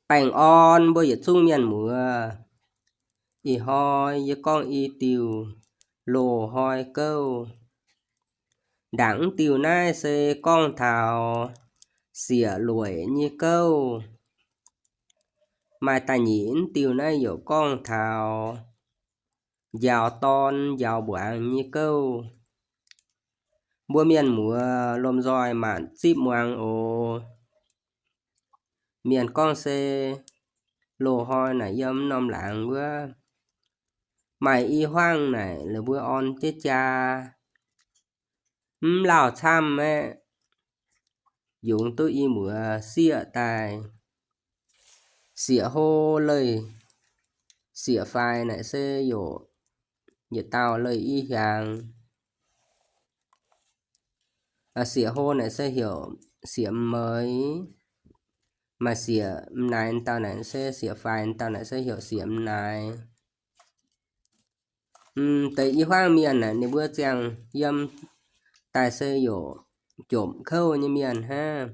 Baengh orn mbuo yietc zungv mienh muoz, ih hnoi yie gorngv i diuh loz-hnoi gouv. Ndaangc mv diuh naaiv se gorngv taux sieqv-lueic nyei gouv. Maaih da'nyeic mv diuh naaiv yaac gorngv taux njaaux dorn njaaux mbuangz nyei gouv. Mbuo mienh muoz lomh nzoih maanc zipv muangx oc. Mienh gorngv se loz-hnoi naaic yiem norm laangz wuov, maaih i huaangv naaic la'buo orn jienv jaa, mv lauh camv aeqv, yungz duqv i muoz sieqv daaih. Sieqv hlo leih, sieqv faix naaic se yaac yietc dauh leih i hiaangx. Sieqv hlo naaic se heuc sieqv m'meix, maaih sieqv m'naaiz dauh naaic se sieqv faix dauh naaic se heuc sieqv m'naaiz. Deix i huaangv mienh naaic ninh mbuo ziangh yiem daaih se yaac jomc kouv nyei mienh hnangv.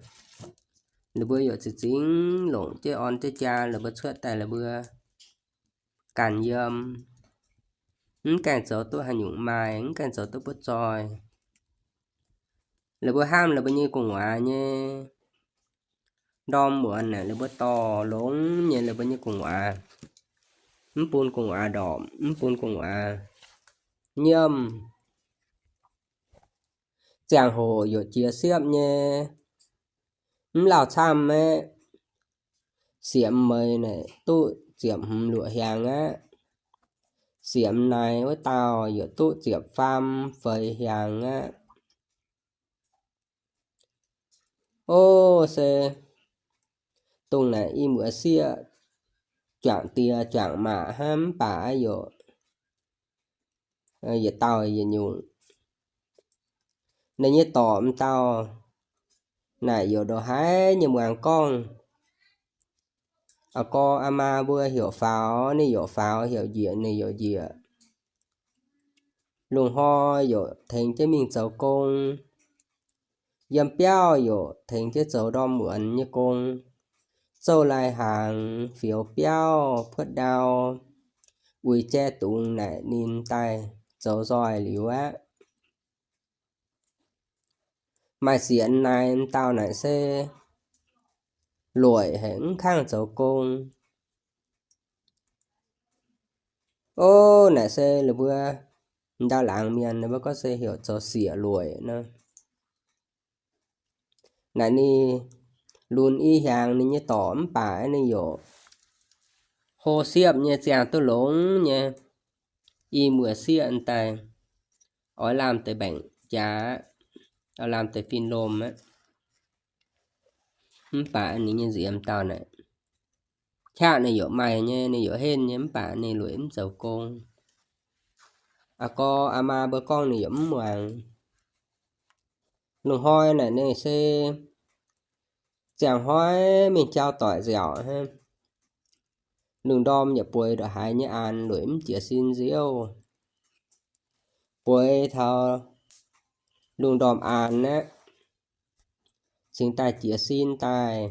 Ninh mbuo yaac zinh zingx longc jienv orn jienv jaa, ninh mbuo cuotv daaih ninh mbuo ganh yiem, mv gaengh zoux duqv haaix nyungc maaih, mv gaengh zoux duqv butv zoih. Ninh mbuo hnamv ninh mbuo nyei gu'nguaaz nyei ndorm muonz naaic ninh mbuo dorh longx nyei ninh mbuo nyei gu'nguaaz, mv bun gu'nguaaz ndorpc, mv bun gu'nguaaz nyiemv. Ziangh hoc yaac jiex siepv nyei, mv lauh camv aeqv, sieqv m'meix naaic duqv ziepc hmz luoqc hiaangx aqv. Sieqv m'naaiz wuov dauh yaac duqv ziepc faam feix hiaangx aqv. Ov, se dongh naaic i muoz sieqv juangc diex juangc maac hnangv mv baac yaac yietc dauh yietc nyungc. Ninh nyei dorc m'dauh naaic yaac ndongc haaix nyei muangx gorngv. Aa gorx aa maa mbuo heuc faaux ninh yaac faaux, heuc njiec ninh yaac njiec. Lungh hnoi yaac tengx jienv mingh zoux gong. Yiem biauv yaac tengx jienv zoux ndorm muonz nyei gong, zouv lai-hnaangx, fioux biauv, puotv ndau, uix jai dungz naaic ninh daaih zoux nzoih liuz aqv. Maaih sieqv m'naaiz m'dauh naaic se lueic haic, mv kangv zoux gong. Ov, naaic se ninh mbuo ndau laangz mienh ninh mbuo gorngv se heuc zoux sieqv lueic nor. Naaic ninh lunx i hiaangx ninh nyei dorc mv baac ninh yaac hlo siepv nyei, ziangh duqv longx nyei. I muoz sieqv daaih oix lamh deix mbaengc jaax, oix lamh deix fin-lomh aqv. Mv baac ninh nyei nziez m'dauh naaic, qaqv ninh yaac maaih nyei, ninh yaac henv nyei, mv baac ninh lueic mv zoux gong. Aa gorx aa maa mbuo gorngv ninh yaac mv muangx. Lungh hnoi naaic ninh se ziangh hnoi mingh jauv doic nziaauc hnangv. Lungh ndorm yaac bueix ndongc haaix nyei aan, lueic mv jiez sin nziouv. Bueix taux lungh ndorm aan aqv, cingx daaih jiez sin daaih,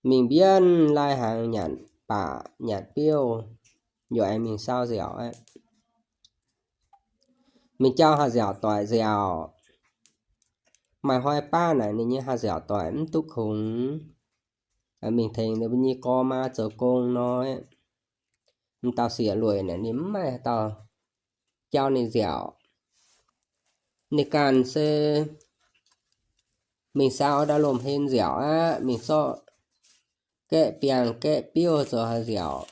mingh mbienv lai-hnaangx nyanc baac nyanc biouv, yaac aengx mingh sau nziaauc aqv. Mingh jauv haaix nziaauc doic nziaauc. Maaih hnoi baav naaic ninh nyei haaix nziaauc doic mv duqv kungx, mingh tengx ninh mbuo nyei gorx maa zoux gong nor, m'dauh sieqv lueic naaic ninh mv maaih haaix dauh jauv ninh nziaauc. Ninh ganh se mingh sau ndau lomh hlen nziaauc aqv, mingh zorqv gaeqv biangh gaeqv biouv zoux haaix nziaauc,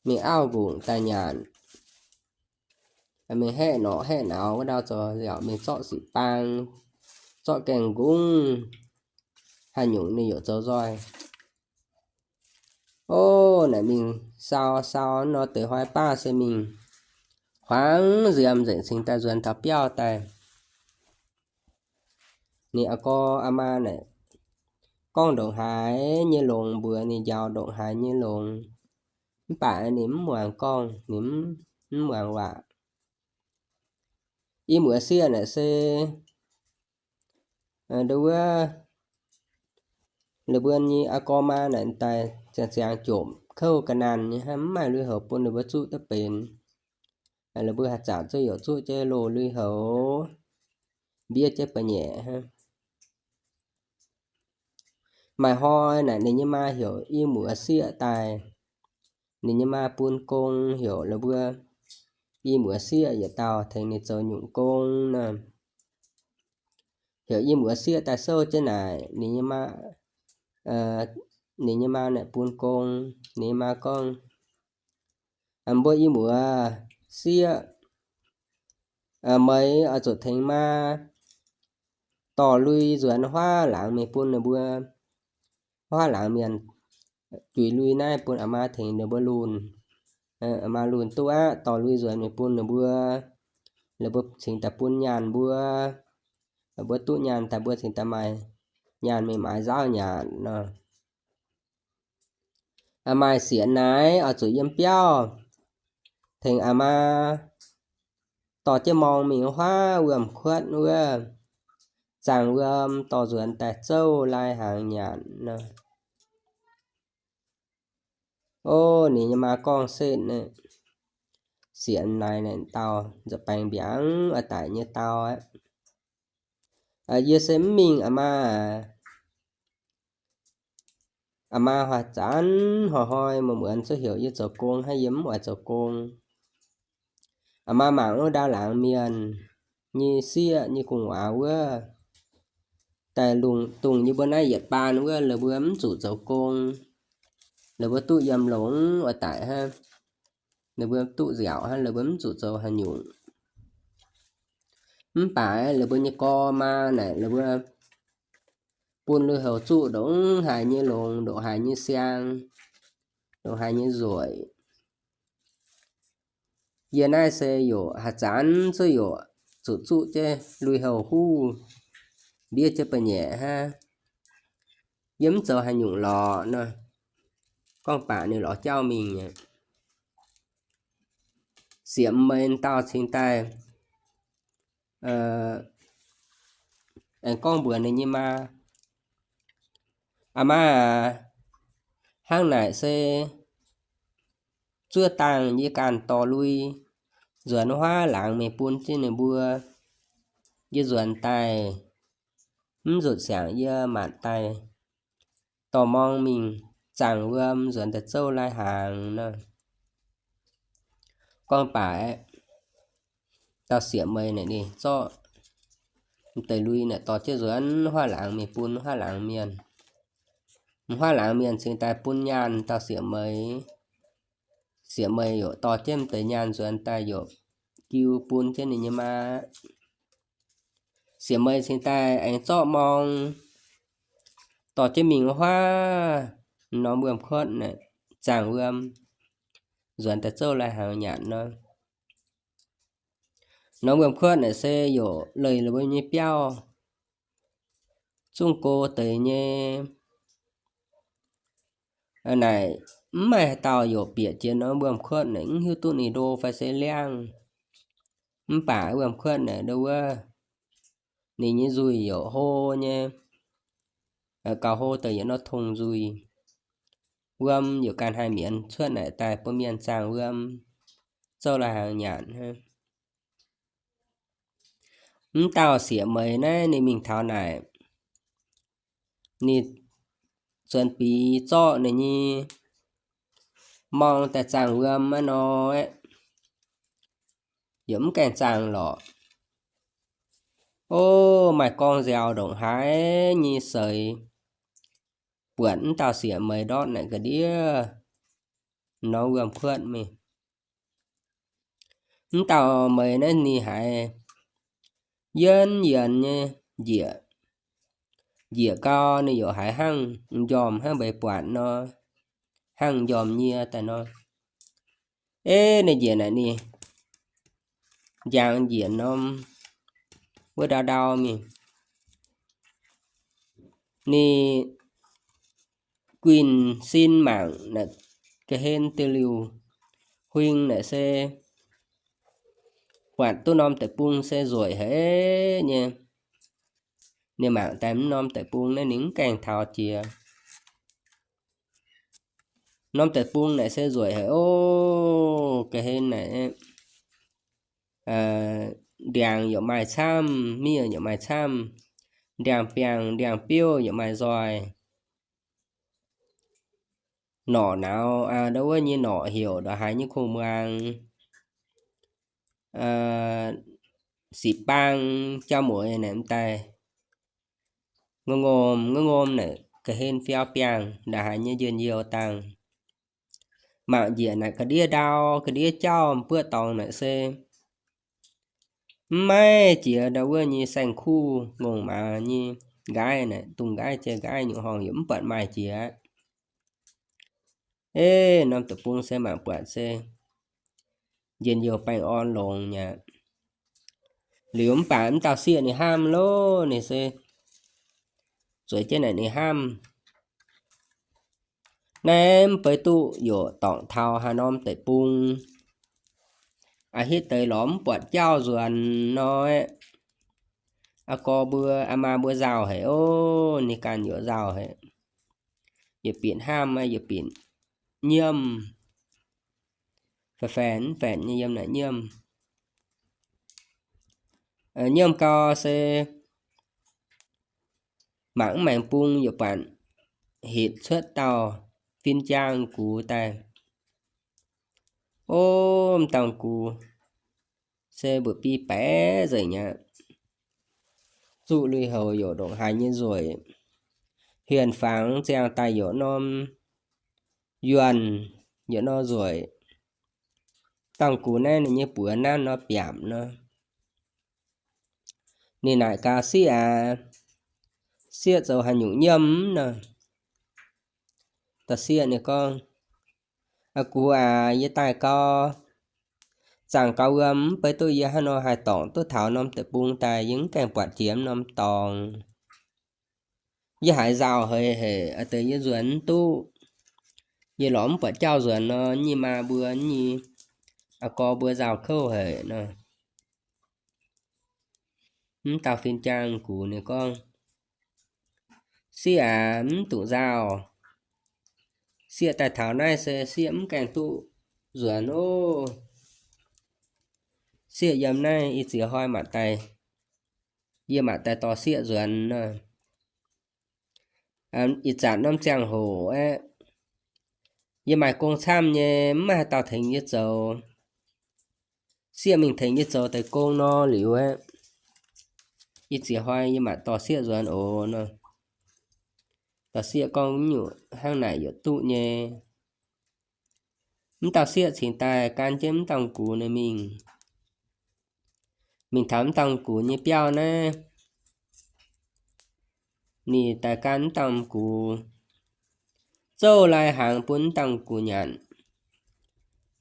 mingh auv nqungc daaih nyanc, mingh haeqv norqc haeqv nauz wuov ndau zoux nziaauc, mingh zorqv sic baang, zorqv gaengh nqungv, haaix nyungc ninh yaac zoux nzoih. Ov, naaic mingh sau sau nor deix hnoi baav se mingh huaangx nziemx nzengc cingx daaih nzuonx taux biauv daaih. Ninh aa gorx aa maa naaic gorngv ndongc haaix nyei longx mbuox ninh, njaaux ndongc haaix nyei longx, mv baac ninh mv muangx gorngv, ninh mv, mv muangx waac. I muoz sieqv naaic se nduov wuov la'buo nyei a'gorx maa naaic daaih ziangh ziangx jomc kouv ga'naanh nyei hnangv, mv maaih lui-houx bun ninh mbuo zuqv duqv benx. La'buo haaix zanc zuqv youc zuqv jienv loz lui-houx, mbiev jienv ba'nyeic hnangv. Maaih hnoi naaic ninh nyei maa heuc i muoz sieqv daaih, ninh nyei maa bun gong heuc la'buo i muoz sieqv yietc dauh tengx ninh zoux nyungc gong nor. Heuc i muoz sieqv daaih souv jienv naaic, ninh nyei maa, ninh nyei maa naaic bun gong. Ninh nyei maa gorngv, mbuo i muoz sieqv, meih oix zuqc tengx maa dorh lui nzuonx huaav laangz mingh bun ninh mbuo, huaav laangz mienh juix lui naaiv bun aa maa tengx ninh mbuo lunh. Aa maa lunh duqv aqv, dorh lui nzuonx mingh bun ninh mbuo, ninh mbuo cingx daaih bun nyaanh mbuo. Mbuo duqv nyaanh daaih mbuo cingx daaih maaih nyaanh mingh maaiz nzauv nyanc nor. Maaih siec naaic oix zuqc yiem biauv tengx aa maa dorh jienv morng mingh huaav wuom-kuotv wuov, zaangh wuom dorh nzuonx daaih zouv lai-hnaangx nyanc nor. O, ninh nyei maa gorngv setv naaic, siec naaic naaic dauh nza'baengx mbiaangx oix daic nyei dauh aqv. Yie se mv mingh aa maa aac. Aa maa haaix zanc hnoi-hnoi muonz-muonz zuqv heuc yie zoux gong hnangv, yie mv oix zoux gong. Aa maa mangc wuov ndau laangz mienh nyei sieqv nyei gu'nguaaz wuov, daaih lungh dungh yie mbuo naaiv yietc baan wuov, la'buo mv zuqc zoux gong. La'buo duqv yiem longx oix daic hnangv. La'buo duqv nziaauc hnangv, la'buo mv zuqc zoux haaix nyungc. Mv baac la'buo nyei gorx maa naaic la'buo bun lui-houx zuqv ndongc haaix nyei longx, ndongc haaix nyei siang, ndongc haaix nyei nzueic. Yie naaiv se yaac haaix zanc zuqv yaac zuqc zuqv jienv lui-houx huv, ndiev jienv ba'nyeic hnangv. Yie mv zoux haaix nyungc lorqc nor. Gorngv baac ninh lorz jauv mingh aqv. Sieqv-meix dauh cingx daaih aengx gorngv mbuox ninh nyei maa, Aa maa aac, hnangv naaic se zuov dangh yie ganh dorh lui nzuonx huaav laangz mingh bun jienv ninh mbuo. Yie nzuonx daaih mv nzutc siangx yie maanc daaih dorh morng mingh zaangh wuom nzuonx daaih zouv lai-hnaangx nor. Gorngv baac aeqv, dauh sieqv-meix naaic ninh zorqv m'deix lui naaic dorh jienv nzuonx huaav laangz mingh bun huaav laangz mienh. M'huaav laangz mienh cingx daaih bun nyaanh dauh sieqv-meix. Sieqv-meix yaac dorh jienv m'deix nyaanh nzuonx daaih yaac jiu bun jienv ninh nyei maa. Sieqv-meix cingx daaih aengx zorqv morng dorh jienv mingh huaav norm wuom-kuotv naaic zaangh wuom nzuonx daaih zouv lai-hnaangx nyanc nor. Norm wuom-kuotv naaic se yaac leih la'mbuo nyei biauv zungv go deix nyei. Naaic mv maaih haaix dauh yaac bieqc jiex norm wuom-kuotv naaic, mv hiuv duqv ninh ndo fai se liangv. Mv baac wuom-kuotv naaic ndo wuov, ninh nyei nzuih yaac hlo nyei, gauh hlo deix yietc norm tong nzuih. Wuom yaac ganh haih mienz cuotv naaic daaih bun mienh zaangh wuom zouv lai-hnaangx nyanc. Mv dauh sieqv-meix naaiv ninh mingh taux naaic, ninh zuonx biix zorqv ninh nyei morng daaih zaangh wuom aqv nor, yaac mv gaengh zaangh lorqc. O, maaih gorngv nziaaux ndongc haaix nyei seix buatc mv dauh sieqv-meix ndortv naaic ga'ndiev norm wuom-kuotv mingh. Mv dauh meix naaiv ninh haiz yienv yienx nyei njiec. Njiec gau ninh yaac haiz hnangv m'njormh hnangv mbeix buatc nor, hnangv m'njormh nyie daaih nor. Ei, ninh njiec naaic ninh njang njiec norm wuov ndau ndau mingh. Ninh guinh sin mangc naaic ga'hlen diuh liuh huing naaic se buatc duqv norm deic-bung se nzueic haic nyei. Ninh mangc daaih mv norm deic-bung naaiv ninh mv gaengh taux jiex. Norm deic-bung naaic se nzueic haic oc. Ga'hlen naaic, ndiangx yaac maaih camv, miev yaac maaih camv. Ndiangx-biangh ndiangx-biouv yaac maaih nzoih. Norqc nauz, ndau wuov nyei norqc heuc ndongc haaix nyei kungx-muangx, sic-baang, jauv-mueiz naaic m'daaih ngom ngom naaic ga'hlen fiaux biangh ndongc haaix nyei njien-youh dangh. Mangc njiec naaic ga'ndiev ndau, ga'ndiev jauv, m'buoqv dorngx naaic se mv maiv jiex ndau wuov nyei saeng-kuv ngongh maaz nyei nqaiv naaic, dungz nqaiv jai nqaiv nyungc horngh yaac mv buatc maaih jiex. Eix, norm deic-bung se mangc buatc se njien-youh baengh orn longx nyei aqv. Liuz mv baac mv dauh sieqv ninh hnamv loh, ninh se zueiz jienv naaic ninh hnamv, naaiv mv baac duqv yaac dorngc taux haaix norm deic-bung, a'hitv deix lorz mv buatc jauv nzuonx nor, aa gorx mbuo aa maa mbuo nzauh haic oc. Ninh ganh yaac nzauh haic, yietc binc hnamv, yietc binc nyiemv, faix-faix mv faix nyei yiem naaic nyiemv. Nyiemv gau se mangc mv maengx bung yaac buatc hitv cuotv dauh fin-jaang gux daaih. Ov, m'dauh gux se mbuoqc biei baeqc nzengc aqv. Zuqv lui-houx yaac ndongc haaix nyei nzueic, hienh fangx ziangh daaih yaac norm yuonh, yaac norm nzueic. Dauh gux naaiv ninh nyei buoz nanv nor biaapc nor. Ninh naaic gaax, Sieqv aac, sieqv zoux haaix nyungc nyiemv nor? Dauh sieqv ninh gorngv, Aa gux aac, yie daaih gau, zaangc gau wuom, mv baac duqv yie hnangv nor haih dorngc duqv taux norm deic-bung daaih, yie mv gaengh buatc jiex norm dorngx. Yie haiz nzauh haic haic, aa deix yie nzuonx mv duqv. Yie lorz mv buatc jauv nzuonx nor, nyei maa mbuo nyei aa gorx mbuo nzauh kouv haic nor. Mv dauh fin-jaang gux ninh gorngv, Sieqv aac, mv dungx nzauh. Sieqv daaih taux naaiv se sieqv mv gaengh duqv nzuonx ov. Sieqv yiem naaiv ih ziex hnoi mangc daaih, yie mangc daaih dorh sieqv nzuonx nor. Ih zanc norm ziangh hoc aeqv, yie maaih gong camv nyei, mv maaih haaix dauh tengx yie zoux. Sieqv mingh tengx yie zoux deix gong nor liuz aeqv, ih ziex hnoi yie mangc dorh sieqv nzuonx oc nor. Dorh sieqv gorngv nyungc hnangv naaic yaac duqv nyei. Mv dauh sieqv cingx daaih gan jienv mv dauh gux ninh mingh. Mingh taux mv dauh gux nyei biauv naaiv, ninh daaih gan mv dauh gux, zouv lai-hnaangx bun mv dauh gux nyanc,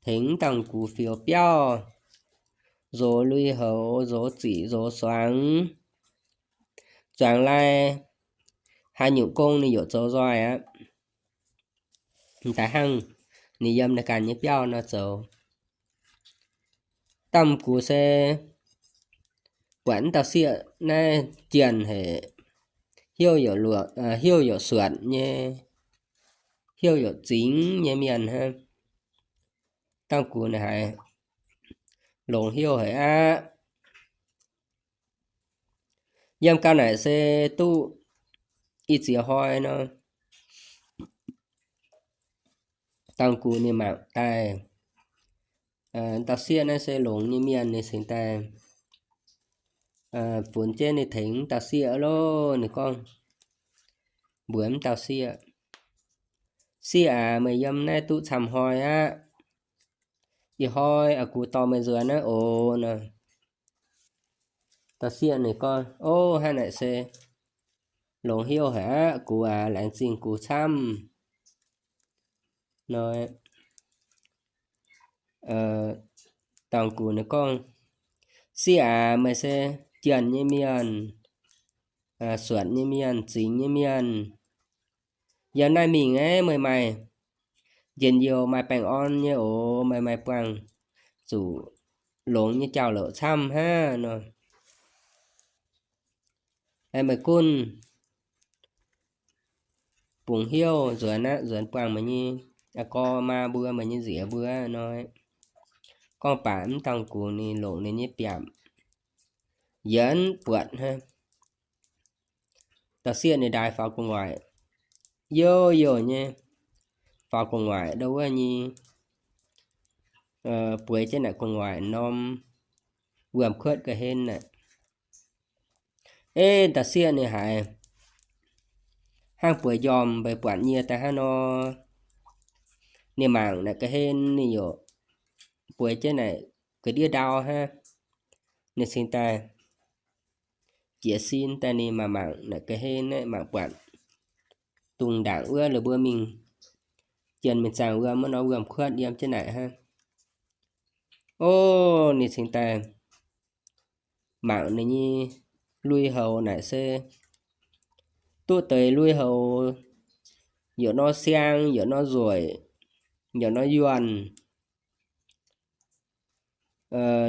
tengx mv dauh gux fioux biauv, nzox lui-houx, nzox ziqc, nzox suangx, zuangx lai, haaix nyungc gong ninh yaac zoux nzoih aqv. Daaih hnangv ninh yiem naaiv ganh nyei biauv nor zoux. Dauh gux se buatc mv dauh sieqv naaiv jienh haic, heuc, heuc suotc nyei, heuc zingx nyei mienh hnangv. Dauh gux naaiv haiz longx heuc haic aqv. Yiem gau naaic se duqv ih ziex hnoi nor, dauh gux ninh mangc daaih, dauh sieqv naaiv se longx nyei mienh, ninh cingx daaih funx jienv ninh tengx dauh sieqv loh. Ninh gorngv mbuox mv dauh sieqv, Sieqv aac, meih yiem naaiv duqv camv hnoi aqv. Ih hnoi aa gux dorh meih nzuonx naaiv oc nor. Dauh sieqv ninh gorngv, Ov, hnangv naaic se longx heuc haic aqv gux aac, laengz zingh gux camv nor. Dauh gux ninh gorngv, Sieqv aac, meih se jienh nyei mienh, suotc nyei mienh, zingx nyei mienh. Yiem naaiv mingh aeqv, meih maaih njien-youh maaih baengh orn nyei oc. Meih maaih buangh zuqc longx nyei jauv-louc camv hnangv nor. Meih gunv bungx hnyouv nzuonx aqv, nzuonx buangh meih nyei aa gorx maa mbuo, meih nyei nziez mbuo nor, gorngv baac mv dangh gux ninh longc ninh nyei biaamc yienz buatc hnangv. Dauh sieqv ninh ndaaih faaux gu'nguaaic, youh youh nyei faaux gu'nguaaic ndau wuov nyei, bueix jienv naaic gu'nguaaic norm wuom-kuotv ga'hlen naaic. Ei, dauh sieqv ninh haiz hnangv bueix njormh mbeix buatc nyie daaih hnangv nor, ninh mangc naaic ga'hlen ninh yaac bueix jienv naaic ga'ndiev ndau hnangv. Ninh cingx daaih jiez sin daaih ninh maaih mangc naaic ga'hlen naaic mangc buatc dungz ndaangc wuov la'buo mingh jien mingh zaangh wuom wuov nor wuom-kuotv yiem jienv naaic hnangv. O, ninh cingx daaih mangc ninh nyei lui-houx naaic se duqv deix lui-houx, yaac nor siang, yaac nor nzueic, yaac nor yuonh,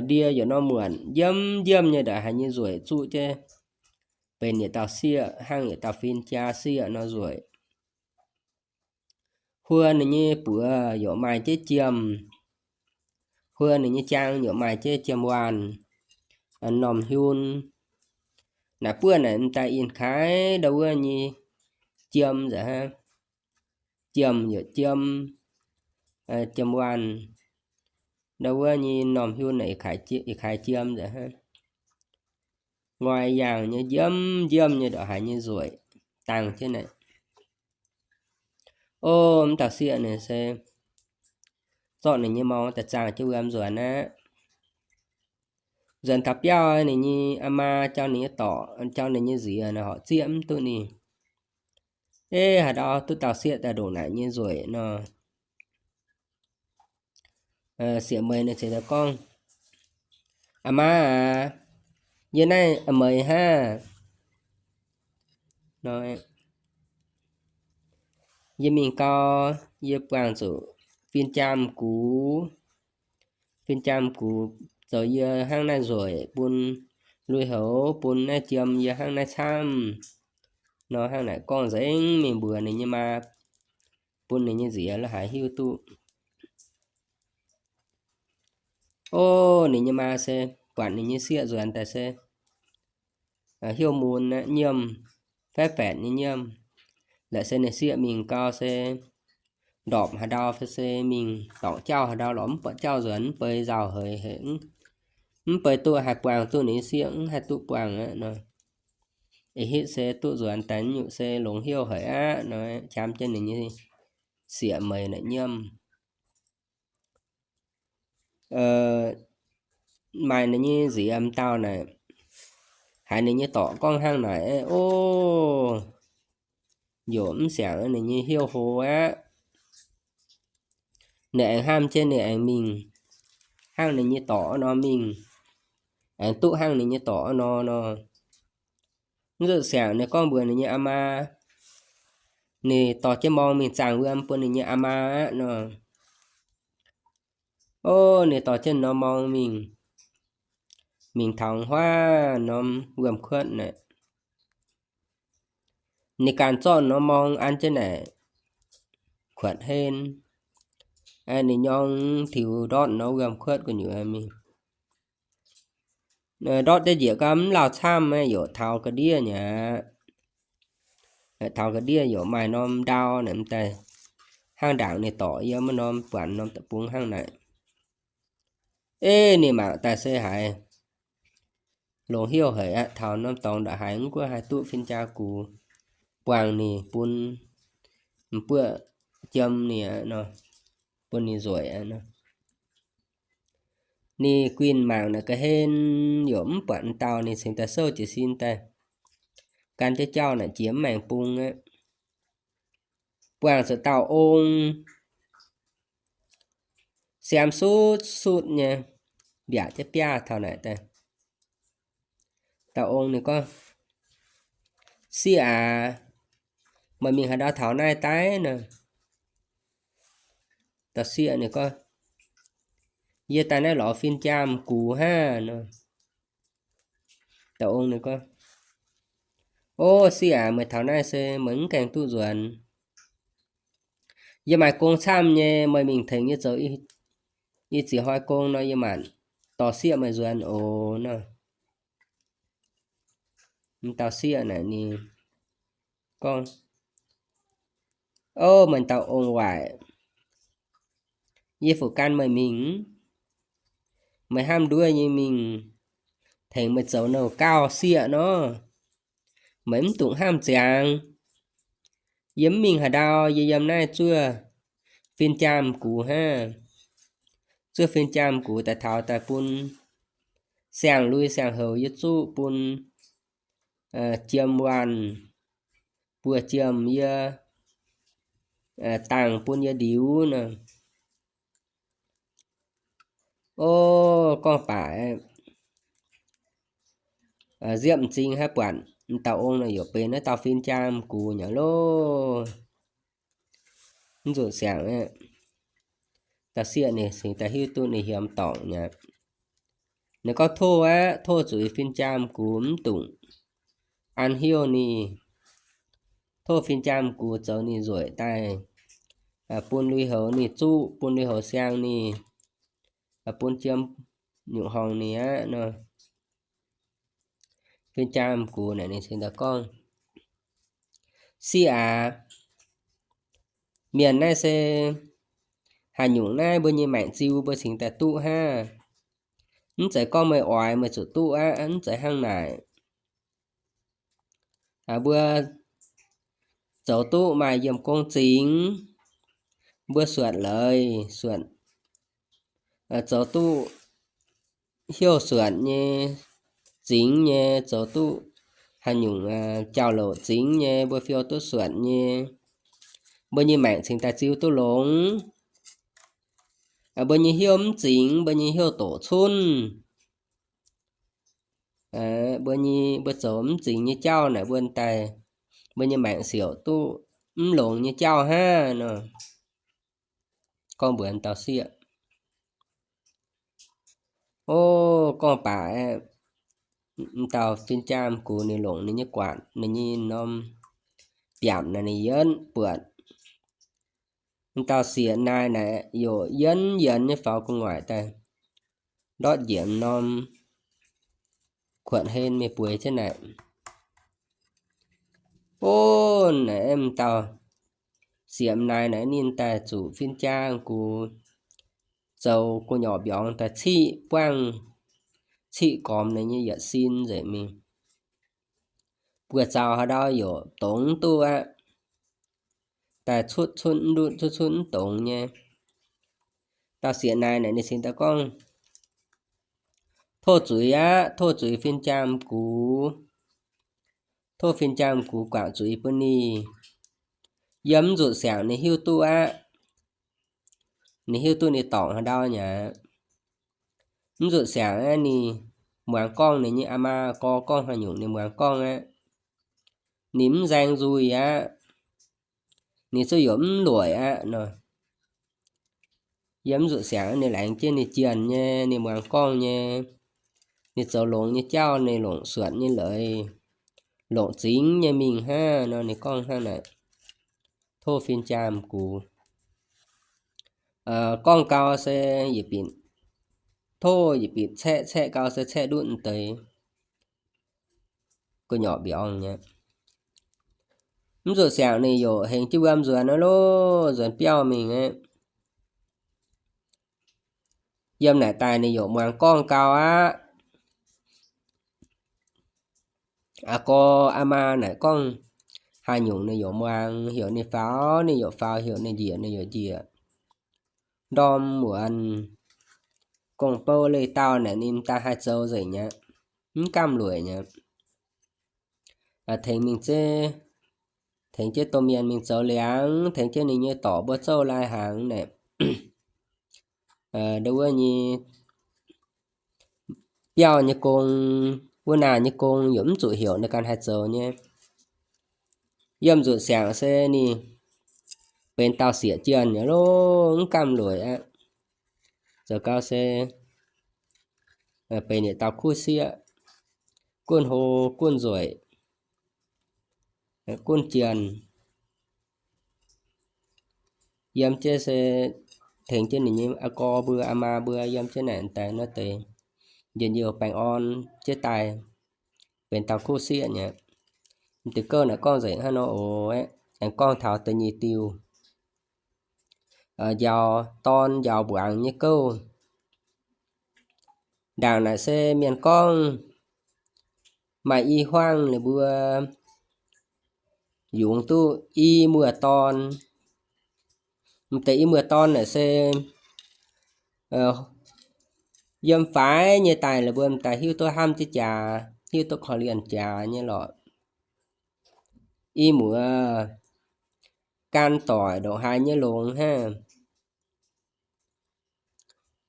ndie yaac nor muonc, njiemv njiemv nyei ndongc haaix nyei nzueic zuqv jienv benx yietc dauh sieqv hnangv yietc dauh fin-jaa sieqv nor nzueic. Huo ninh nyei buoz yaac maaih jienv jiem, huo ninh nyei jaang yaac maaih jienv jiem waanh, norm hiun. Naaic buov naaic m'daaih ih kaaix ndau wuov nyei jiem nzengc hnangv. Jiem yaac jiem, jiem waanh ndau wuov nyei norm hiun naaic ih kaaix jiem nzengc hnangv. Ngoi yaangh nyei njiemv njiemv nyei ndongc haaix nyei nzueic dangh jienv naaic. O, m'dauh sieqv ninh se zorqv ninh nyei morng daaih zaangh jienv wuom nzuonx aqv. Nzuonx taux biauv ninh nyei aa maa jauv ninh nyei dorc, jauv ninh nyei nziez naaic horpc zieqv mv duqv ninh. Ei, haaix ndau duqv dauh sieqv daaih ndongc naaic nyei nzueic nor, sieqv meix ninh cingx daaih gorngv, Aa maa aac, yie naaiv meix hnangv. Yie mingh gau, yie buangh zuqc fin-jaa gux, fin-jaa gux zoux yie hnangv naaiv nzueic, bun lui-houx bun naaiv jiem yie hnangv naaiv camv nor. Hnangv naaic gorngv nzengc mingh mbuox ninh nyei maa, bun ninh nyei nziez la'haiz hiuv duqv. O, ninh nyei maa se buatc ninh nyei sieqv nzuonx daaih se hnyouv mun aqv, nyiemv, faeqv-faetc nyei nyiemv. Laaic se ninh sieqv mingh gau se ndorpc haaix ndau fai se mingh dorngc jauv haaix ndau lorz mv buatc jauv nzuonx, mv bei nzauh heix hec, mv bei duqv haih buangh duqv ninh sieqv, mv haih duqv buangh aqv nor. Ih hitv se duqv nzuonx daaih nyungc se longx hnyouv haic aqv nor, qam jienv ninh nyei sieqv meix naaic nyiemv. Maaih ninh nyei nziez m'dauh naaic haiz ninh nyei dorc gorngv hnangv naaic, o, yaac mv siangx ninh nyei hnyouv hlo aqv. Ninh aengx hnamv jienv ninh aengx mingh hnangv ninh nyei dorc nor mingh, aengx duqv hnangv ninh nyei dorc nor nor. Mv zuqc siangx ninh gorngv mbuox ninh nyei aa maa, ninh dorh jienv morng mingh zaangh wuom bun ninh nyei aa maa aqv nor. O, ninh dorh jienv norm morng mingh, mingh taux huaav norm wuom-kuotv naaic. Ninh ganh zorqv norm morng an jienv naaic kuotv hlen, ninh nyorng tiux ndortv norm wuom-kuotv gu'nyuoz mingh. Ndortv deix njiec gau mv lauh camv, yaac taux ga'ndiev nyei aqv. Taux ga'ndiev yaac maaih norm ndau naaic m'daaih hnangv ndaangc ninh dorc yiem wuov norm buonc norm deic-bung hnangv naaic. Ei, ninh mangc daaih se haiz longx hnyouv haic aqv. Taux norm dorngx ndongc haaix mv gunv haih duqv fin-jaa gux buangh ninh, bun m'buoqv jiem ninh aqv nor, bun ninh nzueic aqv nor. Ninh guinh mangc naaic ga'hlen yaac mv buatc m'dauh, ninh cingx daaih souv jiez sin daaih gan jienv jauv naaic jiex mv maengx bung aqv. Buangh zuqc dauh ong, siaam sutv sutv nyei, mbiaauc jienv biaav taux naaic daaih. Dauh ong ninh gorngv, Sieqv aac, meih mingh haaix ndau taux naaiv daaih nor? Dauh sieqv ninh gorngv, Yie daaih naaiv lorz fin-jaa gux hnangv nor. Dauh ong ninh gorngv, O sieqv aac, meih taux naaiv se meih mv gaengh duqv nzuonx. Yie maaih gong camv nyei, meih mingh tengx yie zoux i ziex hnoi gong nor, yie maanc dorh sieqv meih nzuonx oc nor. M'dauh sieqv naaic ninh gorngv, O, meih dauh ong-waaic, yie fu gan meih mingh. Meih hnamv nduov nyei mingh tengx meih zoux nouh gauh sieqv nor, meih mv dungx hnamv ziangx. Yie mv mingh haaix ndau, yie yiem naaiv zuov fin-jaa m'gux hnangv. Zuov fin-jaa m'gux daaih taux daaih bun siang-lui siang-houz yie zuqv, bun jiem waanh buoz-jiem yie dangh bun yie ndiux nor. O, gorngv baac nziepv m'zing haaix buatc m'dauh ong nor yaac benx naaiv dauh fin-jaa m'gux nyei loh. Mv zuqc siangx aqv. Dauh sieqv ninh cingx daaih hiuv duqv ninh hiemx dorngc nyei. Ninh gorngv tov aqv, tov zuqc fin-jaa m'gux mv dungx an heuc ninh. Tov fin-jaa m'gux zoux ninh nzueic daaih, bun lui-houx ninh zuqv, bun lui-houx siang ninh, bun jiem nyungc horngh ninh aqv nor. Fin-jaa m'gux naaic ninh cingx daaih gorngv, Sieqv aac, mienh naaiv se haaix nyungc naaiv mbuo nyei maengc ziu mbuo cingx daaih duqv hnangv. Mv zeiz gorngv meih oix meih zuqc duqv aqv. Mv zeiz hnangv naaic. Mbuo zoux duqv maaih yiem gong zingx, mbuo suonc leiz suonc, zoux duqv heuc suonc nyei, zingx nyei, zoux duqv haaix nyungc jauv-louc zingx nyei, mbuo fiou duqv suonc nyei, mbuo nyei maengc cingx daaih ziu duqv longx. Mbuo nyei heuc mv zingx, mbuo nyei heuc doqc cunv. Mbuo nyei, mbuo zoux mv zingx nyei jauv naaic mbuo daaih, mbuo nyei maengc siouc duqv mv longx nyei jauv hnangv nor. Gorngv mbuox dauh sieqv. O, gorngv baac aeqv, dauh fin-jaa m'gux ninh longc ninh nyei guatc, ninh nyei norm biaamc naaic ninh yienv buatc dauh sieqv naaic naaic yaac yienv yienz nyei faaux gu'nguaaic daaih, ndortv njiec norm kuotv-hlen mingh bueix jienv naaic. O, naaic aeqv, dauh sieqv m'naaic naaic ninh daaih zuqc fin-jaa m'gux zoux gu'nyuoz mbiorngz daaih ciqv buangv ciqv gormx ninh nyei yietc sin nzengc mingh. Buoz-zaux haaix ndau yaac dongz duqv aqv. Daaih cuotv cunv mv ndutv, cuotv cunv mv dongz nyei. Dauh sieqv naaic naaic ninh cingx daaih gorngv, Tov zuiz aqv, tov zuiz fin-jaa m'gux. Tov fin-jaa m'gux guangc zuiz bun ninh. Yiem mv nzuqc siangx ninh hiuv duqv aqv. Ninh hiuv duqv ninh dorngc haaix ndau nyei aqv. Mv nzuqc siangx aeqv, ninh muangx gorngv ninh nyei aa maa gorx gorngv haaix nyungc ninh muangx gorngv aqv. Ninh mv nzaeng nzuih aqv. Ninh zuqc yaac mv lueic aqv nor. Yiem mv nzuqc siangx ninh laengz jienv ninh jienh nyei, ninh muangx gorngv nyei, ninh zoux longx nyei jauv, ninh longc suonc nyei leiz, longc zingx nyei mingh hnangv nor. Ninh gorngv hnangv naaic, tov fin-jaa m'gux. Gorngv gau se yietc binc, tov yietc binc caeqv, caeqv gau se caeqv ndutv deix gu'nyuoz mbiorngz nyei. Mv zuqc siangx ninh yaac hengx jienv wuom nzuonx loh, nzuonx biauv mingh aqv. Yiem naaic daaih ninh yaac muangx gorngv gau aqv. Aa gorx aa maa naaic gorngv haaix nyungc ninh yaac muangx, heuc ninh faaux ninh yaac faaux, heuc ninh njiec ninh yaac njiec. Ndorm muonz gong-bou leih dauh naaic ninh daaih haih zoux nzengc aqv, mv gamh lueic aqv. Tengx mingh zeiv, tengx jienv domh mienh mingh zoux liangx, tengx jienv ninh nyei dorc mbuo zouv lai hnaangx naaic, ndo wuov nyei biauv nyei gong, wuov naaic nyei gong yaac mv zuqc heuc ninh ganh haih zoux nyei. Yiem nzuqc siangx se ninh benx dauh sieqv jienh nyei loh, mv gamh lueic aqv. Zoux gau se benx yietc dauh kuv sieqv, gunv hlo, gunv nzueic, gunv jienh. yiem jienv se tengx jienv ninh nyei aa gorx mbuo aa maa mbuo yiem jienv naaic daaih nor deix njien-youh baengh orn jienv daaih benx dauh kuv sieqv nyei. M'deix gouv naaic gorngv nzengc hnangv nor oc. Aengx gorngv taux da'nyeic diuh, njaaux dorn njaaux mbuangz nyei gouv. Ndaangc naaic se mienh gorngv maaih i huaang ninh mbuo yungz duqv i muoz-dorn. M'deix i muoz-dorn naaic se yiem faix nyei daaih ninh mbuo m'daaih hiuv duqv hnamv jienv jaax, hiuv duqv korv-lienh jaax nyei lorqc. I muoz gan doic ndongc haaix nyei longx hnangv.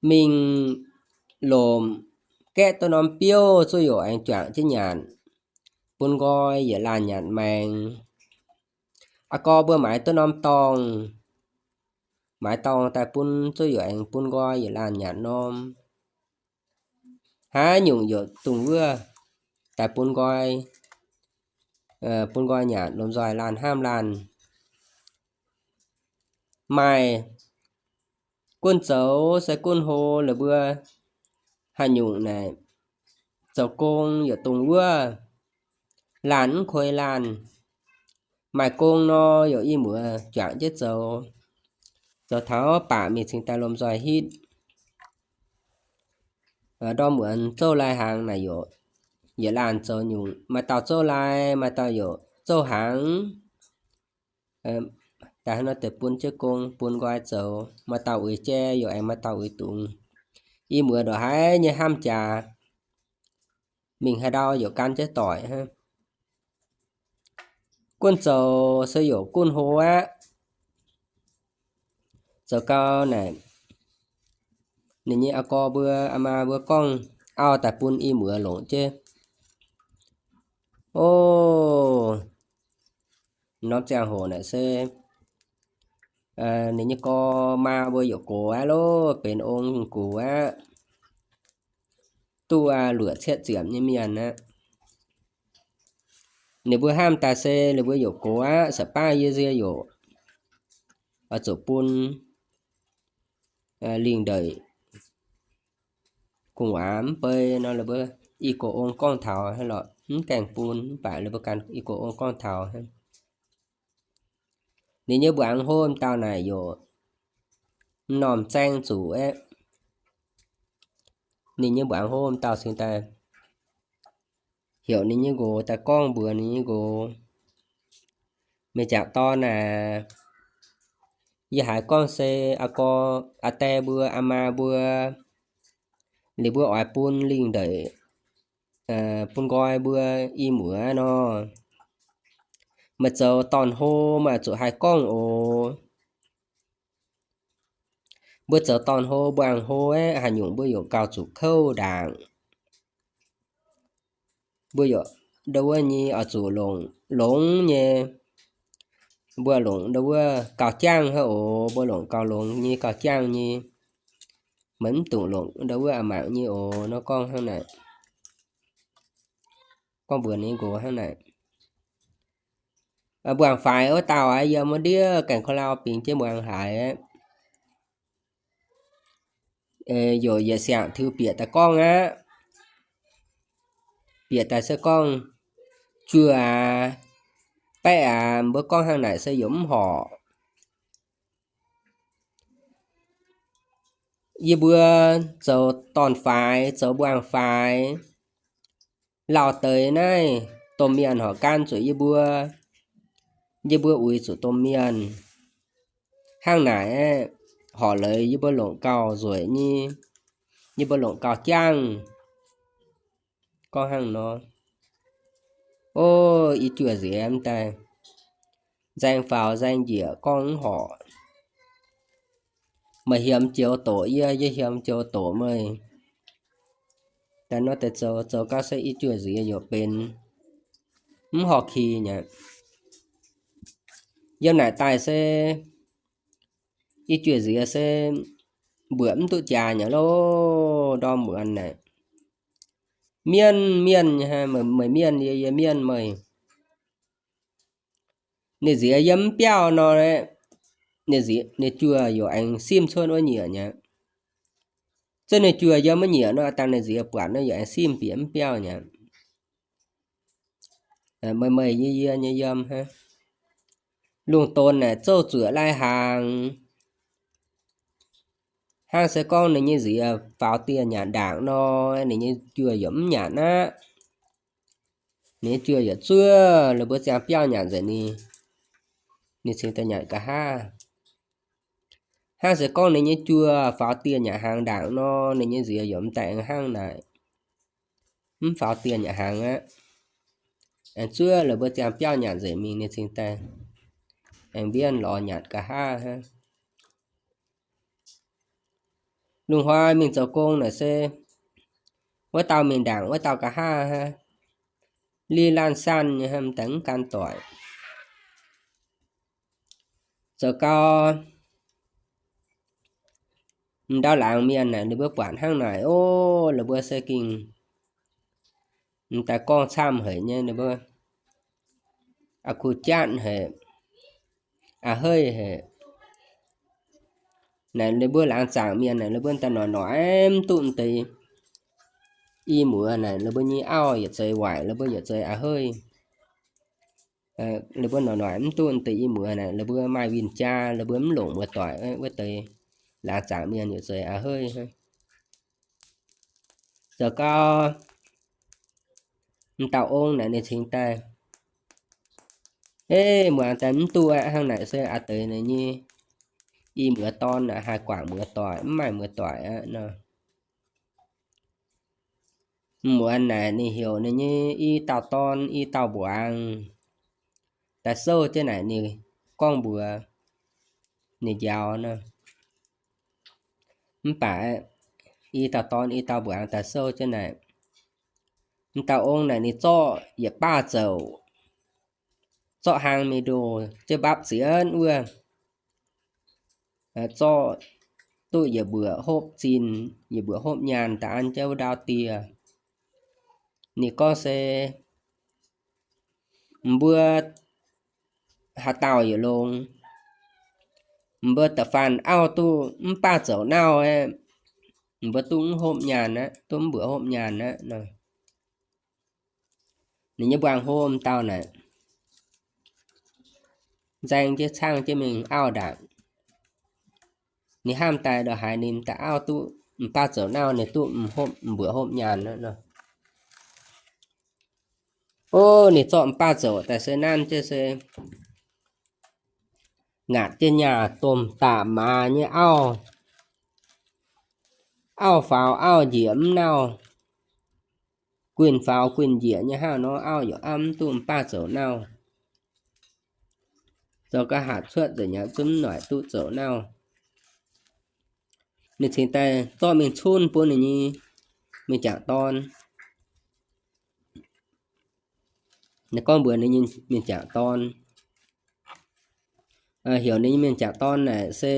Mingh lomc gaeqv duqv norm biouv zuqv youc aengx juangc jienv nyanc, bun nqoi yietc laanh nyanc maengx. Aa gorx mbuo maaiz duqv norm dorngh, maaiz dorngh daaih bun zuqv youc aengx bun nqoi yietc laanh nyanc norm. Haaix nyungc youc dungz wuov daaih bun nqoi, bun nqoi nyanc lomh nzoih laanh hnamv laanh. Maaih gunv zoux se gunv hlo la'buo haaix nyungc naaic, zoux gong youc dungz wuov, laanh mv kuei laanh. Maaih gong nor youc i muoz juangc jienv zoux, zoux taux baac mingh cingx daaih lomh nzoih hitv. Ndorm muonz zouv lai hnaangx naaic youc yietc laanh zoux nyungc, maaih dauh zouv lai, maaih dauh youc zouv hnaangx. Daaih hnangv nor deix bun jienv gong bun nqoi zoux, maaih dauh uix jai youc aengx maaih dauh uix dungz. I muoz ndongc haaix nyei hnamv jaax, mingh haaix ndau youc gan jienv doic hnangv. Gunv zoux se youc gunv hlo aqv. Zoux gau naaic, ninh nyei aa gorx mbuo aa maa mbuo gorngv auv daaih bun i muoz longc jienv. O, norm ziangh hoc naaic se ninh nyei gorx maa mbuo youc gox aqv loh, benx ong gux aqv, duqv luoqc cietv ziepc nyei mienh aqv. Ninh mbuo hnamv daaih se ninh mbuo youc gox aqv, sa'baav yie nzie youc oix zuqc bun lingh ndeic gu'nguaaz mv bei nor, ninh mbuo i gox ong gorngv taux hnangv lorqc, mv gaengh bun, mv baac ninh mbuo ganh i gox ong gorngv taux hnangv. Ninh nyei mbuangz hlo m'dauh naaic youc m'normh zaeng zuqc aeqv, ninh nyei mbuangz hlo m'dauh cingx daaih heuc ninh nyei nqox daaih gorngv mbuox ninh nyei nqox, meih jangc dorn aac, yie haiz gorngv se aa gorx aa die mbuo aa maa mbuo, ninh mbuo oix bun lingh ndeic bun nqoi mbuo i muoz nor, meih zoux dorn-hlo meih zuqc haih gorngv oc. Mbuo zoux dorn-hlo mbuangz-hlo aeqv, haaix nyungc mbuo yaac gauh zuqc kouv ndaangc. Mbuo yaac ndo wuov nyei oix zuqc longc longx nyei. Mbuo longc ndo wuov gauh jangv hnangv oc, mbuo longc gauh longx nyei gauh jangv nyei. Meih mv dungx longc ndo wuov a'mangc nyei oc. Nor gorngv hnangv naaic, gorngv mbuox ninh nqox hnangv naaic. Mbuangz-faix wuov dauh aqv, yiem wuov ndiev gaengh ko lau bingx jienv mbuangz-haaix aqv. Yaac yietc siangx tiux bieqc daaih gorngv aqv. Bieqc daaih se gorngv, juoh aac, baeqv aac, mbuo gorngv hnangv naaic se yaac mv horpc. Yie mbuo zoux dorn-faix, zoux mbuangz-faix, lauh deix naaiv domh mienh horpc gan zuqc yie mbuo, yie mbuo uix zuqc domh mienh. Hnangv naaic aeqv, horpc leiz yie mbuo longc gauh nzueic nyei, yie mbuo longc gauh jangv. Gorngv hnangv nor, o, i juoh nziex m'daaih nzaeng faaux nzaeng njiec gorngv mv horpc. Meih hiemx joux doqc yie, yie hiemx joux doqc meih. Daaih nor deix zoux, zoux gau se i juoh nziex yaac benx mv horpc ki nyei. Yiem naaic daaih se i juoh nziex se mbuoqc mv duqv jaax nyei loh. Ndorm muonz naaic, mienh mienh, meih mienh yie, yie mienh meih. Ninh nziex yiem mv biauv nor, ninh nziez, ninh juoh yaac aengx simv cuotv wuov nyieqc mi'aqv. Zungv ninh juoh yiem wuov nyieqc nor, dangh ninh nziez buatc nor yaac aengx simv bieqc mv biauv mi'aqv. Meih meih yie yie nyei yiem hnangv. Lungh donx naaic zouv zuoqc lai-hnaangx. Hnangv se gorngv ninh nyei nziez faaux dieh nyanc ndaangc nor, ninh nyei juoh yaac mv nyanc aqv. Ninh nyei juoh yaac zuov la'buo ziangh biauv nyanc nzengc ni. Ninh cingx daaih nyanc nqa'haav. Hnangv se gorngv ninh nyei juoh faaux dieh nyanc hnaangx ndaangc nor, ninh nyei nziez yaac mv daaih aengx hnangv naaic. Mv faaux dieh nyanc hnaangx aqv. Aengx zuov la'buo ziangh biauv nyanc nzengc mingh, ninh cingx daaih aengx mbienv lorz nyanc nqa'haav hnangv. Lungh hnoi mingh zoux gong naaic se wuov dauh mingh ndaangc, wuov dauh nqa'haav hnangv. Li laanh sanh nyei hnangv, m'daaih mv gan doic. Zoux gau, m'ndau laangz mienh naaic ninh mbuo buatc hnangv naaic, o, ninh mbuo se gengh m'daaih gorngv camv haic nyei, ninh mbuo a'kuv jatv haic, a'heiv haic. Naaic ninh mbuo laangz zaangc mienh naaic, ninh mbuo m'daaih noic noic mv duqv m'deix i muoz naaic, ninh mbuo nyei auv yietc zeiz waaic, ninh mbuo yietc zeiz a'heiv. Ninh mbuo noic noic mv duqv m'deix i muoz naaic, ninh mbuo maaih win jaa, ninh mbuo mv longc muoz-doic, wuov deix laangz zaangc mienh yietc zeiz a'heiv. Zoux gau, m'dauh ong naaic ninh cingx daaih, Eix, muangx daaih mv duqv aqv. Hnangv naaic se a'deix naaic nyei i muoz dorn naaic haih guangc muoz-doic, mv maaih muoz-doic aqv nor. M'muonz naaic ninh heuc ninh nyei i dauh dorn, i dauh mbuangz daaih souv jienv naaic ninh gorngv mbuox ninh njaaux nor. Mv baac i dauh dorn, i dauh mbuangz daaih souv jienv naaic, m'dauh ong naaic ninh zorqv yietc baav zouc, zorqv hlang mingh ndoh jienv mbapv zienv wuov, zorqv duqv yietc mbuoqc hopv zinh, yietc mbuoqc hopv nyaanh daaih an jienv wuov ndau dieh. Ninh gorngv se, Mbuo haaix dauh yietc longx, mbuo da'faanh auv duqv mv baav zouc nauv aeqv, mbuo duqv mv hopv nyaanh aqv, duqv mv mbuoqc hopv nyaanh aqv nor. Ninh nyei mbuangz-hlo m'dauh naaic nzaeng jienv caangh jienv mingh auv ndaangc. Ninh hnamv daaih ndongc haaix ninh daaih auv duqv m'baav zoux nauv, ninh duqv m'hopv, m'mbuoqc hopv nyaanh nor. O, ninh zorqv m'baav zoux daaih se nanv jienv se ngaatc jienv nyaah domh daaih maaz nyei auv. Auv faaux auv njiec mv nauv, guinh faaux guinh njiec nyei hnangv nor, auv yaac auv mv duqv m'baav zoux nauv. Zoux ga'hatc cuotv nzengc aqv, zungv mv noic duqv zoux nauv. Ninh cingx daaih zorqv mingh cunv bun ninh nyei mienh jangc dorn. Ninh gorngv mbuox ninh nyei mienh jangc dorn, heuc ninh nyei mienh jangc dorn naaic se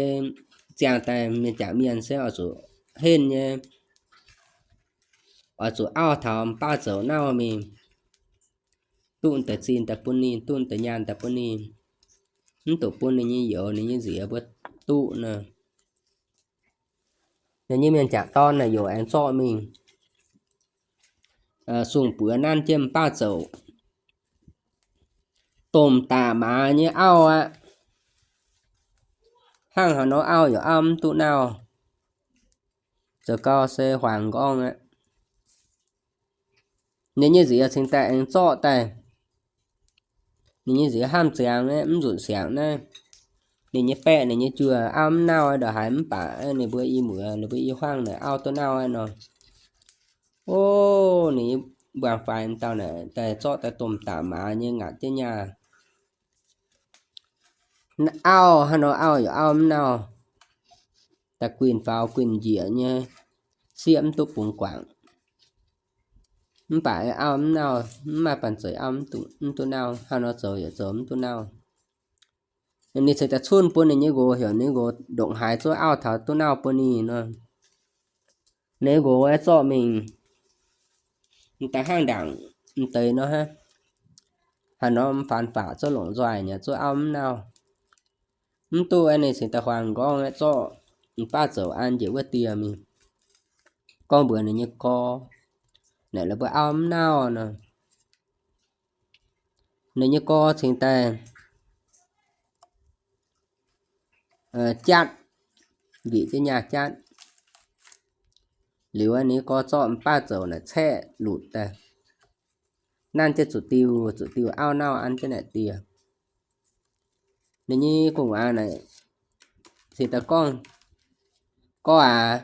ziangh daaih mienh jangc mienh se oix zuqc henv nyei, oix zuqc auv taux m'baav zoux nauv mingh, duqv deix zinh daaih bun ninh, duqv deix nyaanh daaih bun ninh, mv duqv bun ninh nyei youz ninh nyei nziex mbuo duqv nor. Ninh nyei mienh jangc dorn naaic yaac aengx zorqv mingh sung-buoz nanv jienv m'baav zoux domh daaih maaz nyei auv aqv. Hnangv haaix nor auv yaac auv mv duqv nauv, zoux gau se huaangx nqorngv aqv. Ninh nyei nziex cingx daaih aengx zorqv daaih. Ninh nyei nziex hnamv ziangx mv nzunc siangx naaiv, ninh nyei baeqv ninh nyei juoh auv mv nauv ndongc haaix, mv baac ninh mbuo i muoz, ninh mbuo i huaangv naaic auv duqv nauv nor. O, ninh nyei mbuangz-faix dauh naaic daaih zorqv daaih domh daaih maaz nyei ngaatc jienv nyaah. Auv hnangv nor auv yaac auv mv nauv, daaih guinh faaux guinh njiec nyei, sieqv mv duqv bungx guangc. Mv baac auv mv nauv, mv maaih banh zeic auv mv duqv nauv, hnangv nor zoux yaac zoux mv duqv nauv. Ninh ceix daaih cunv bun ninh nyei nqox, heuc ninh nqox ndongc haaix zuov auv taux duqv nauv bun ninh nor. Ninh nqox zorqv mingh, m'daaih hnangv ndaangc m'deix nor hnangv. Haaix nor m'faanx-faqc zuov longc nzoih nyei, zuov auv mv nauv. Mv duqv ninh cingx daaih huaang nqorngv aeqv, zorqv m'baav zoux an njiec wuov dieh mingh. Gorngv mbuox ninh nyei gorx, naaic la'buo auv mv nauv nor. Ninh nyei gorx cingx daaih jatv, njiec jienv nyaah jatv. Liuz ninh nyei gorx zorqv m'baav zoux naaic caeqv lutc daaih, nanv jienv zuqc diuh, zuqc diuh auv nauv an jienv naaic dieh. Ninh nyei gu'nguaaz naaic cingx daaih gorngv, Gorx aac,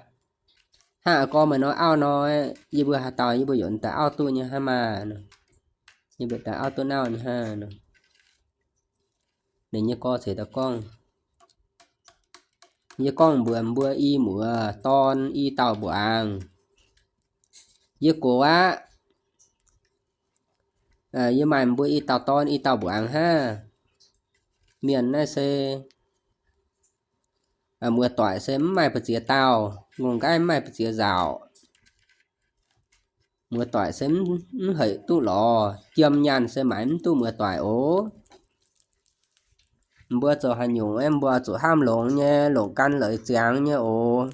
hnangv a'gorngv meih nor auv nor, yie mbuo haaix dauh yie mbuo yaac daaih auv duqv nyei hnangv maah. Yie mbuo daaih auv duqv nauv nyei hnangv. Ninh nyei gorx cingx daaih gorngv, Yie gorngv mbuox mbuo i muoz dorn i dauh mbuangz. Yie gox aqv. Yie maaih mbuo i dauh dorn i dauh mbuangz hnangv. Mienh naaiv se muoz-doic se mv maaih ba'ziex dauh, ngongh nqaiv mv maaih ba'ziex nzauc. Muoz-doic se mv heic duqv lorz, jiem nyaanh se maaiz mv duqv muoz-doic oc. Mbuo zoux haaix nyungc aeqv, mbuo zuqc hnamv longx nyei, longc gan leiz ziangx nyei oc.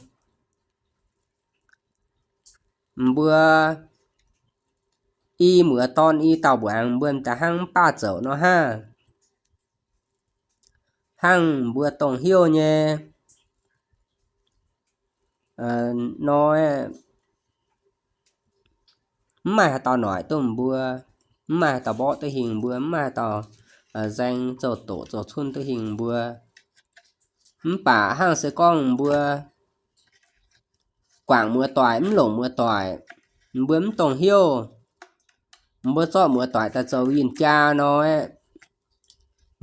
Mbuo i muoz dorn i dauh mbuangz, mbuo m'daaih hnangv mv baav zoux nor hnangv. Hnangv mbuo dongh heuv nyei nor, mv maaih haaix dauh noic duqv mbuo, mv maaih haaix dauh mborqv duqv hingh mbuo, mv maaih haaix dauh nzaeng zoux doqc zoux cunv duqv hingh mbuo. Mv baac hnangv se gorngv mbuo guangc muoz-doic mv longc muoz-doic, mbuo mv dongh heuv, mbuo zorqv muoz-doic daaih zoux win-jaa nor,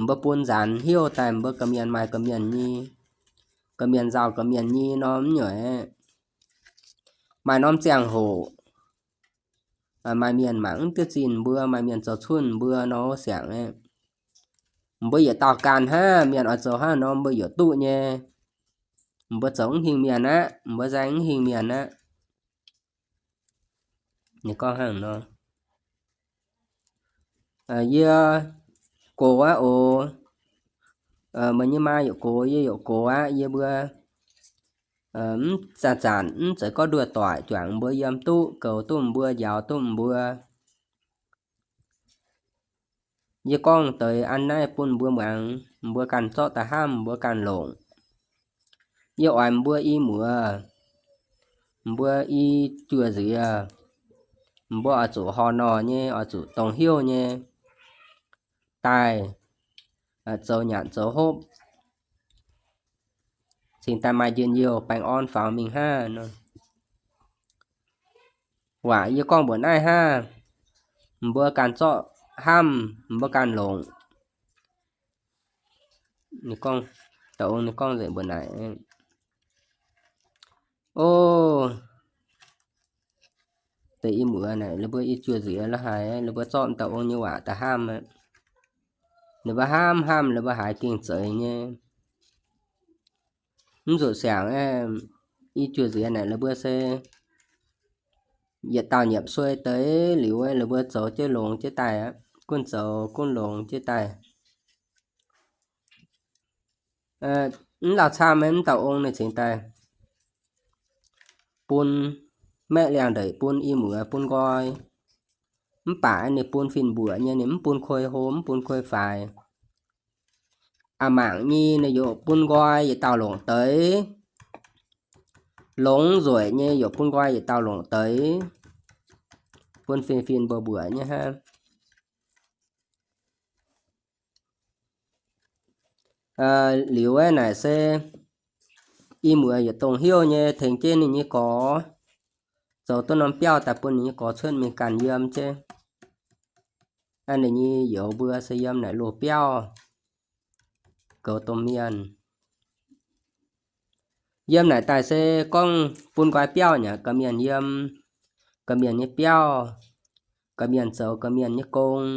mbuo bun nzaanx heuv daaih, mbuo ga'mienh maaih ga'mienh nyei, ga'mienh nzauh ga'mienh nyei nor, mv nyungc maaih norm ziangh hoc maaih mienh mangc mv duqv zinh mbuo, maaih mienh zoux cunv mbuo nor, siangx aeqv, mbuo yietc dauh ganh hnangv, mienh oix zoux hnangv nor mbuo yaac duqv nyei. Mbuo zoux mv hingh mienh aqv, mbuo nzaeng mv hingh mienh aqv. Ninh gorngv hnangv nor, Yie gox aqv oc. Meih nyei maa yaac gox, yie yaac gox aqv. Yie mbuo mv zanc-zanc mv zeiz gorngv nduov doic, juangc mbuo yiem duqv, goux duqv mbuo, njaaux duqv mbuo. Yie gorngv deix an naaiv bun mbuo muangx, mbuo ganh zorqv daaih hnamv, mbuo ganh longc. Yie oix mbuo i muoz, mbuo i juoz nziex, mbuo oix zuqc horh norh nyei, oix zuqc dongh heuv nyei daaih zoux nyanc zoux hopv, cingx daaih maaih njien-youh baengh orn faaux mingh hnangv nor. Waac yie gorngv mbuox naaiv hnangv, mbuo ganh zorqv hnamv, mbuo ganh longc. Ninh gorngv, dauh ong ninh gorngv nzengc mbuox naaic, O, deix i muoz naaic, ninh mbuo i juoz nziex la'haiz, ninh mbuo zorqv dauh ong nyei waac daaih hnamv aqv. Ninh mbuo hnamv hnamv, ninh mbuo haiz gengh zeiz nyei. Mv zuqc siangx, i juoz nziex naaic, ninh mbuo se yietc dauh nyiemc suei deix liuz, ninh mbuo zoux jienv longx jienv daaih aqv, gunv zoux gunv longx jienv daaih. Mv lauh camv, mv dauh ong ninh cingx daaih bun maeqv liangx-ndeic, bun i muoz, bun nqoi. Mv baac ninh bun fin-mbuoqc nyei, ninh mv bun kuei hlo, mv bun kuei faix. A'mangc nyei ninh yaac bun nqoi yietc dauh longc deix. Longx nzueic nyei yaac bun nqoi yietc dauh longc deix. Bun fin-fin mbuoqc mbuoqc nyei hnangv. Liuz aeqv, naaic se i muoz yietc dongh heuv nyei tengx jienv ninh nyei gorx zoux duqv norm biauv daaih bun ninh nyei gorx cuotv mingh ganh yiem jienv. Ninh nyei youz mbuo se yiem naaic loz-biauv goux domh mienh. Yiem naaic daaih se gorngv bun nqoi biauv nyei, ga'mienh yiem ga'mienh nyei biauv, ga'mienh zoux ga'mienh nyei gong.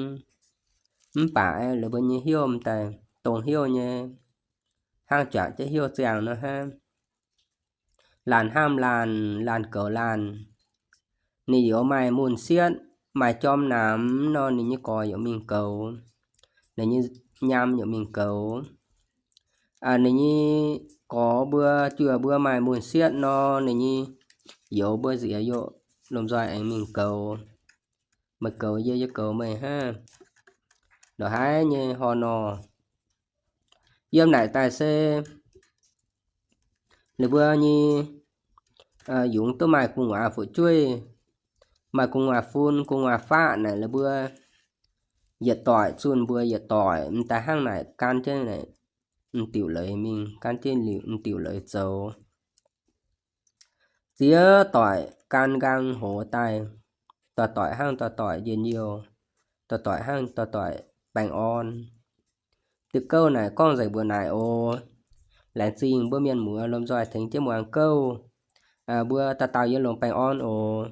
Mv baac ninh mbuo nyei heuv daaih dongh heuv nyei, hnangv juangc jienv heuv ziangh nor hnangv. Laanh hnamv laanh, laanh goux laanh. Ninh youz maaih mun sietv, maaih jorm namx nor, ninh nyei gorx yaac mingh goux, ninh nyei nyaam yaac mingh goux. ninh nyei gorx mbuo, juoh mbuo maaih mun sietv nor, ninh nyei youz mbuo nziex yoc lomh nzoih aengx mingh goux. Meih goux yie, yie goux meih hnangv. Ndongc haaix nyei horh nor. Yiem naaic daaih se ninh mbuo nyei yungz duqv maaih gu'nguaaz fu'jueiv, maaih gu'nguaaz fun, gu'nguaaz faqv naaic, ninh mbuo yietc doic zunh mbuo yietc doic, m'daaih hnangv naaic gan jienv naaic, m'diuc leiz mingh, gan jienv liuz m'diuc leiz zoux. Ziex doic gan nqaang hoz daaih, doic-doic hnangv doic-doic njien-youh, doic-doic hnangv doic-doic baengh orn. Diuh gouv naaic gorngv nzengc mbuo naaic oc. Laengz zingh mbuo mienh muoz lomh nzoih tengx jienv muangx gouv. Mbuo dauh dauh yiem longx baengh orn oc.